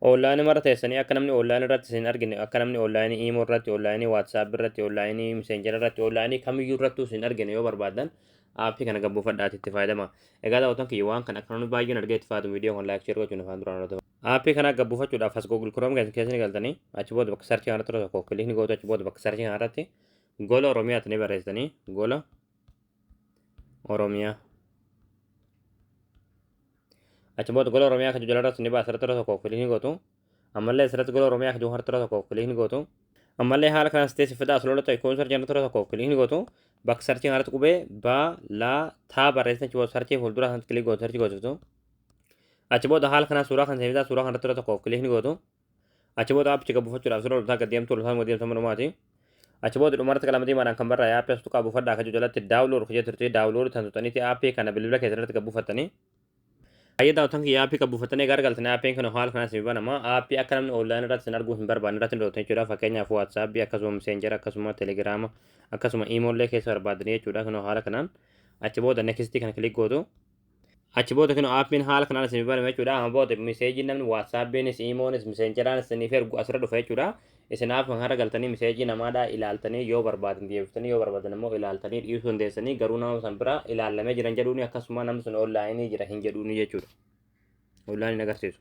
Online mara teessanii akka namni online irratti isin argine, akka namni online imo irratti, online WhatsApp irratti, online Messenger irratti, online kamiyyuu irrattuu isin argine yoo barbaadan, aappii kana gabbuufadhaati itti fayyadama. Egaa daawwattoon kiyya, waan kana akka namni baay'een argee itti fayyadamu viidiyoo kana like, share gochuun afaan duraan hordofaa. Aappii kana gabbuufachuudhaaf as Google Chrome keessa ni galtanii, achi booda bakka search kanarratti yeroo tokko click ni gootu. Achi booda bakka search kanarratti Gola Oromiyaatti ni barreessitanii, Gola Oromiyaa. Achi booda Gola Oromiyaa kan jalarratti ni baasa, asirratti yeroo tokko click ni gootu. Ammallee asirratti Gola Oromiyaa kan jiru yeroo tokko click ni gootu. Ammallee haala kanaan siteessi fidaa as lola ta'e kun search kanarratti yeroo tokko click ni gootu. Bakka search kanarratti qubee ba la taa barreessitan, achi booda search fuuldura sanatti click gootu, search gootu. Achi booda haala kanaan suuraa kan seenfidaa, suuraa kanarratti yeroo tokko click ni gootu. Achi booda aappicha gabbuufachuudhaaf suuraa loltaa gad deemtu, loltaa gad deemtu manumaati. Achi booda dhumarratti qalama diimaadhaan kan barraa'e aappii as tuqaa buufadhaa kan jalatti download kan jettu, download tan tuqxaniiti aappii kana bilbila keessan irratti gabbuufattanii. Hayyee daawwattoon kiyya, aappii gabbuufattanii gargaltanii, aappiin kun haala kanaan isin banama. Aappii akka namni online irratti isin arguu hin barbaanne irratti hin jechuudha. Fakkeenyaaf WhatsAppii, akkasuma Messenger, akkasuma Telegiraama, akkasuma iimoollee keessa barbaadanii jechuudha. Kun haala kanaan achi booda next kana click gootu. Achi booda kun aappiin haala kanaan isin banama jechuudha. Amma booda miseejiin namni WhatsAppiinis, iimoonis, Messengeraanis isiniif ergu asirra dhufa jechuudha. Isin aappii kana galtanii miseejii namaadhaa ilaaltanii, yoo barbaadan deebiftanii, yoo barbaadan immoo ilaaltanii dhiisuu dandeessanii, garuu nama san bira ilaallamee jiran jedhuuni, akkasuma namni sun online jira hin jedhuuni jechuudha. Online agarsiisu.